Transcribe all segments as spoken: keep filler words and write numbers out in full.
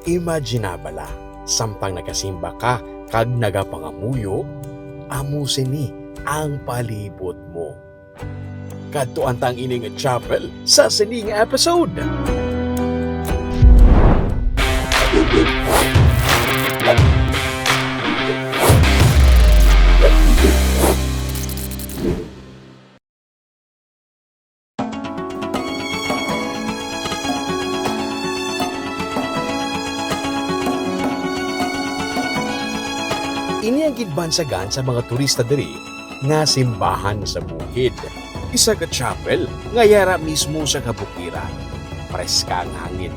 Imagina bala, samtang nagasimba ka kag nagapangamuyo, amo sini ang palibot mo. Kadtuan ta ang ini nga chapel sa sini nga episode. Ini ang ginbansagan sa mga turista diri nga simbahan sa bukid. Isa ka chapel nga yara mismo sa kabukiran. Preska ang hangin.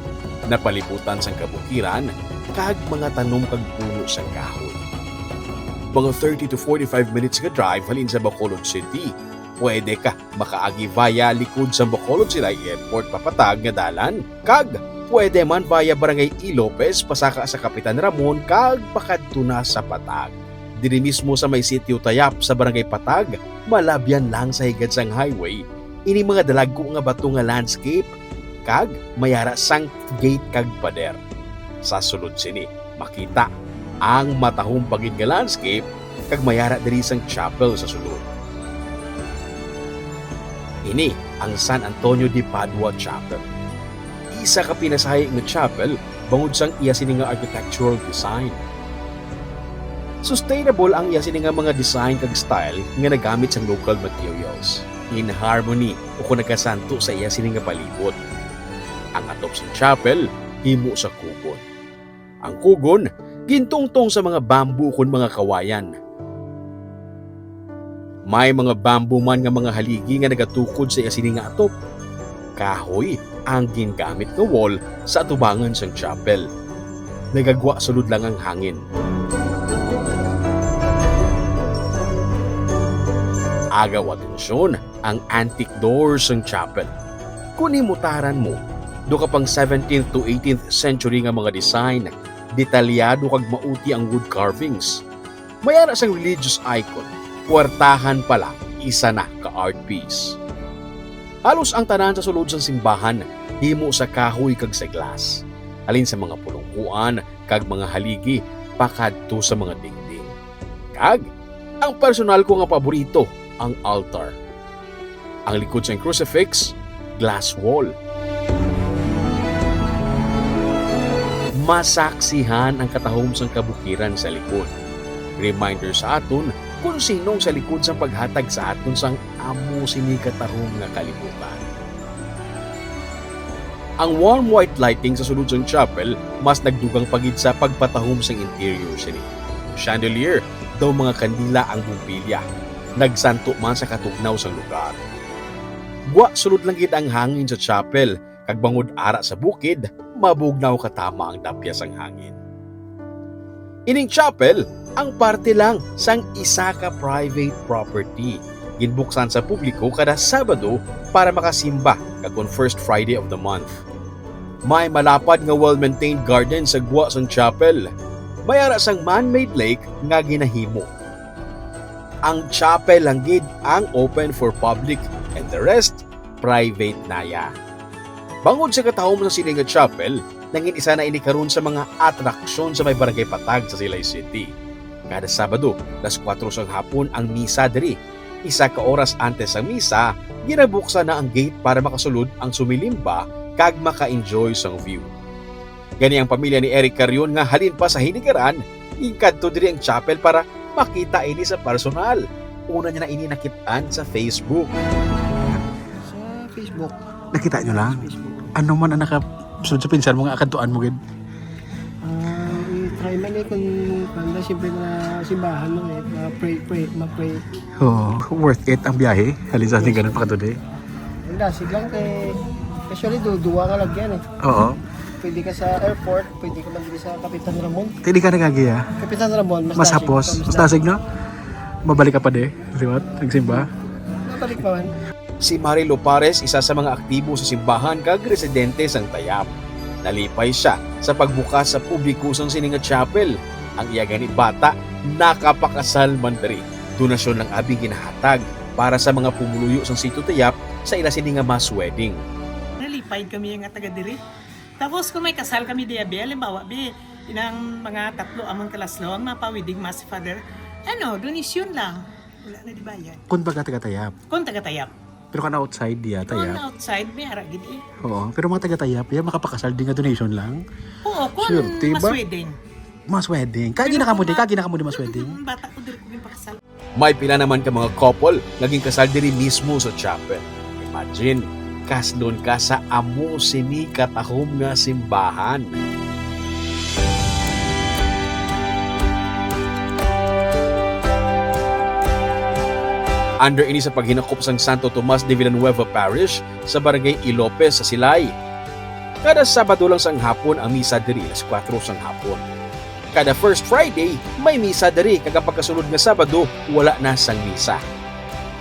Napalibutan sang kabukiran kag mga tanom kag puno sang kahoy. Mga thirty to forty-five minutes nga drive halin sa Bacolod City. Pwede ka makaagi via likod sa Bacolod Silay Airport papatag nga dalan, kag pwede man via Barangay E. Lopez pasaka sa Kapitan Ramon kag pakadto na sa Patag. Diri mismo sa may Sitio Tayap sa Barangay Patag, malabyan lang sa higad sang highway, ini mga dalagko nga bato nga landscape, kag may ara sang gate kag pader. Sa sulod sini, makita ang matahom pa gid nga landscape kag may ara diri sang chapel sa sulod. Ini ang San Antonio de Padua Chapel. Isa ka pinasahi nga chapel bangod sang iya sini nga architectural design. Sustainable ang iya sini nga mga design kag style nga nagamit sang local materials. In harmony o kon nagasanto sa iya sini nga palibot. Ang atop sang chapel himo sa kugon. Ang kugon gintungtong sa mga bamboo kon mga kawayan. May mga bamboo man nga mga haligi nga nagatukod sa iya sini nga atop. Kahoy ang gingamit nga wall sa atubangan sang chapel. Nagagwa sulod lang ang hangin. Agaw atensyon ang antique door sang chapel. Kon himutaran mo, duha ka pang seventeenth to eighteenth century nga mga design, detalyado kag mauti ang wood carvings. May ara sang religious icon, puwertahan pa lang isa na ka art piece. Halos ang tanan sa sulod sang simbahan himo sa kahoy kag sa glass, halin sa mga pulungkuan kag mga haligi pakadto sa mga dingding. Kag ang personal ko nga paborito, ang altar. Ang likod sang crucifix, glass wall. Masaksihan ang katahom sang kabukiran sa likod. Reminder sa aton kon sino ang sa likod sang paghatag sa aton sang amo sini katahom nga kalibutan. Ang warm white lighting sa sulod sang chapel mas nagdugang pa gid sa pagpatahom sang interior sini. Chandelier, daw mga kandila ang bumbilya, nagsanto man sa katugnaw sang lugar. Gwa sulod lang gid ang hangin sa chapel, kag bangod ara sa bukid, mabugnaw katama ang dapya sang hangin. Ining chapel ang parte lang sang isa ka private property. Ginbuksan sa publiko kada Sabado para makasimba kag kon first Friday of the month. May malapad nga well-maintained garden sa gwa sang chapel. May ara sang man-made lake nga ginahimo. Ang chapel lang gid ang open for public and the rest private na ya. Bangod sa katahom sa sini nga chapel, nangin isa na ini karon sa mga atraksyon sa may Barangay Patag sa Silay City. Kada Sabado, alas kuwatro sang hapon ang misa diri. Isa ka oras antes sang misa, ginabuksan na ang gate para makasulod ang sumilimba kag maka-enjoy sang view. Gani ang pamilya ni Eric Carrion nga halin pa sa Hinigaran, ginkadto diri ang chapel para makita ini sa personal. Una niya na ini nakit-an sa Facebook. Sa Facebook. Nakita nyo lang? Facebook. Ano man ang nakasulod sa pensar mo nga kadtuan mo gid? Ah, i-try man eh kung kanda, siyempre mga simbahan mo eh, mga pray, pray, mag-pray. Oo, worth it ang biyahe. Halin sa ating ganun pa kadto, eh. Ang dasig lang kay, actually, du-, duwa nga lagyan eh. Oo. Pwede ka sa airport, pwede ka man diri sa Kapitan Ramon. Dili ka nagagi, ah. Kapitan Ramon, mas Mas dasig. Hapos, Mas mas dasig, no? Mabalik ka pa di, liwat, nagsimba. Mabalik pa man. Si Marilo Pares, isa sa mga aktibo sa simbahan kag residente sang Tayap. Nalipay siya sa pagbukas sa publiko sang sini nga chapel. Ang iya gani bata nakapakasal man diri. Donasyon lang abi ginahatag para sa mga pumuluyo sang Sitio Tayap sa ila sini nga mass wedding. Nalipay kami nga taga diri. Tapos kung may kasal kami diya, be, halimbawa, be, inang mga tatlo amon kalaslong, mapa-wedding mass si Father, ano, donation lang. Wala na di bayad. Kung baga taga-Tayab. Kung taga-Tayab. Pero kan outside diya, Kung Tayab. Outside, may ara gid eh. Oo, pero mga taga-Tayab, yan, makapakasal din nga donation lang. Oo, kung Swerte mass ba? Wedding. Mass wedding. Kagi Pero na kamo di, kung ma- kagi na kamo di mass wedding. Mm, bata ko, diri ko ginpakasal. May pila naman ka mga couple nga ginkasal diri mismo sa chapel. Imagine, kaslon ka sa amo sini katahom nga simbahan. Under ini sa paghinakop sang Santo Tomas de Villanueva Parish sa Barangay Ilopez sa Silay. Kada Sabado lang sang hapon ang misa diri, alas kuwatro sang hapon. Kada first Friday, may misa diri, kag ang pagkasunod nga Sabado, wala na sang misa.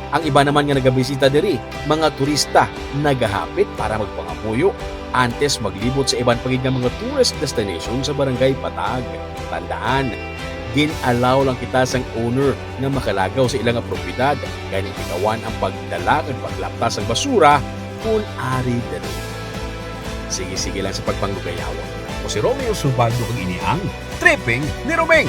Ang iba naman nga nagabisita diri, mga turista, nagahapit para magpangamuyo antes maglibot sa iban pa gid nga mga tourist destination sa Barangay Patag. Tandaan, gin-allow lang kita sang owner nga makalagaw sa ila nga propiedad, gani tigawan ang pagdala kag paglapta sang basura kun ari diri. Sige-sige lang sa pagpanglugayawa. Ako si Romeo Subaldo, kag ini ang Tripping ni Roming.